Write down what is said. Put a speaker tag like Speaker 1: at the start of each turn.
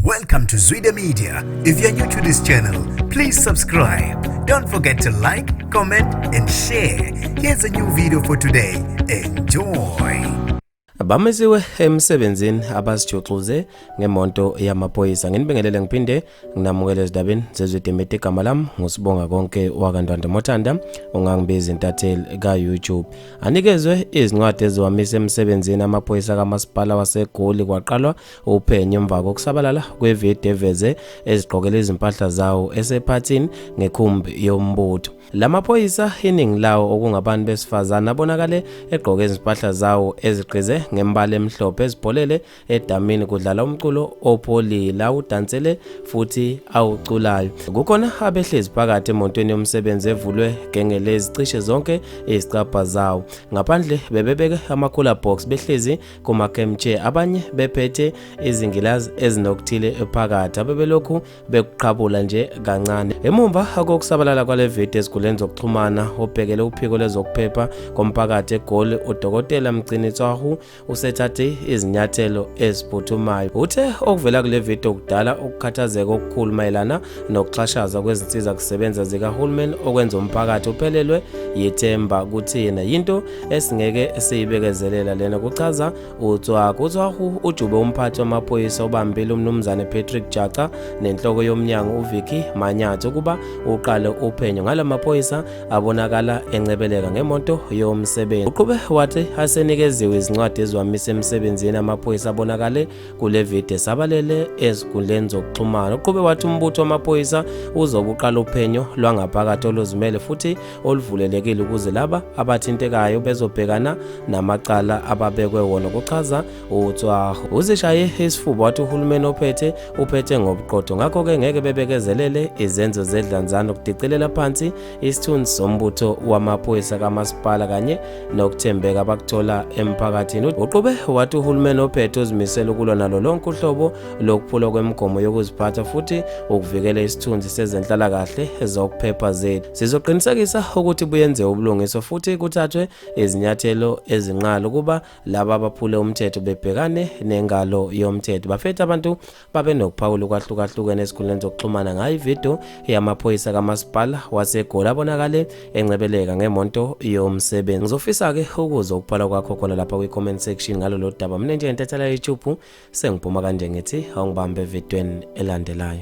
Speaker 1: Welcome to Zwida Media. If you're new to this channel, please subscribe. Don't forget to like, comment, and share. Here's a new video for today. Enjoy.
Speaker 2: Bamisiwe emsebenzini abasijuxuze ngemonto yamaphoyisa. Nginibingelele ngiphinde nginamukele ezindabeni zeZwide Media. Igama lami nguSibonga Konke wakaNtwanda Mothanda, ungangibiza intatheli ka-YouTube. Anikezwe izincwadi eziwamisa emsebenzini amaphoyisa kamasipala waseGoli, kwaqalwa uphenyo emva kokusabalala kwevidiyo eveze ezigqokele izimpahla zawo esephathini ngekhumbi yombutho. Lamaphoyisa, iningi lawo okungabantu besifazane, abonakale egqoke izimpahla zawo ezigqize ngembala emhlophe, ezipholele edamini, kudlala umculo opholile awudansele futhi awuculayo. Kukhona abehlezi phakathi emotweni yomsebenzi evulwe gengelezi cishe zonke izicabha zawo. Ngaphandle bebebeke ama-cooler box, behlezi kuma-camp chair, abanye bephethe izingilazi ezinokuthile phakathi abebelokhu bekuqhabula nje kancane. Emumva kokusabalala kwale video ezinkundleni zokuxhumana, obhekele uphiko lezokuphepha komphakathi eGoli, uDokotela Mgcini Tswahu, usethathe izinyathelo eziphuthumayo. Uthe okuvela kule video kudala ukukhathazeka okukhulu mayelana nokuxhashazwa kwezinsiza kusebenza zikahulumeni, okwenza umphakathi uphelelwe yithemba kuthina. Yinto esingeke siyibekezelela lena, kuchaza uTswaku. UTswaku ujube umphathi wamaphoyisa obambile, uMnumzane Patrick Jaca, nenhloko yomnyango uVicky Manyathi ukuba uqale uphenyo ngala maphoyisa abonakala encebeleka ngemoto yomsebenzi. Uqhube wathi asenikeziwe izincwadi eziwamisa emsebenzini amaphoyisa abonakale kule video esabalele ezinkundleni zokuxhumana. Uqhube wathi umbutho wamaphoyisa uzobe uqala uphenyo lwangaphakathi oluzimele futhi oluvulelekile ukuze laba abathintekayo bezobhekana namacala ababekwe wona, kuchaza uTswaho. Uzishaye isifuba wathi uhulumeni ophethe uphethe ngobuqotho, ngakho-ke ngeke bebekezelele izenzo zedlanzana ukudicilela phansi isithunzi sombutho wamaphoyisa kamasipala kanye nokuthembeka abakuthola emphakathini. Uqhube wathi uhulumeni ophethe uzimisele ukulwa nalo lonke uhlobo lokuphulwa kwemigomo yokuziphatha futhi ukuvikela isithunzi sezenhlalakahle zokuphepha zethu. Sizoqinisekisa ukuthi buyenziwe ubulungiswa futhi kuthathwe izinyathelo ezinqala ukuba laba abaphule umthetho bebhekane nengalo yomthetho. Bafethu, abantu babe nokuphawula ukwahlukahlukene ezinkundleni zokuxhumana ngayo ividiyo yamaphoyisa kamasipala waseGoli abonakale encebeleka ngemonto yomsebenzi. Ngizofisa-ke ukuzwa ukubhala kwakho khona lapha kwi-comment section ngalolu daba. Mina njengentatheli YouTube sengiphuma kanje, ngithi awungibambe evidweni elandelayo.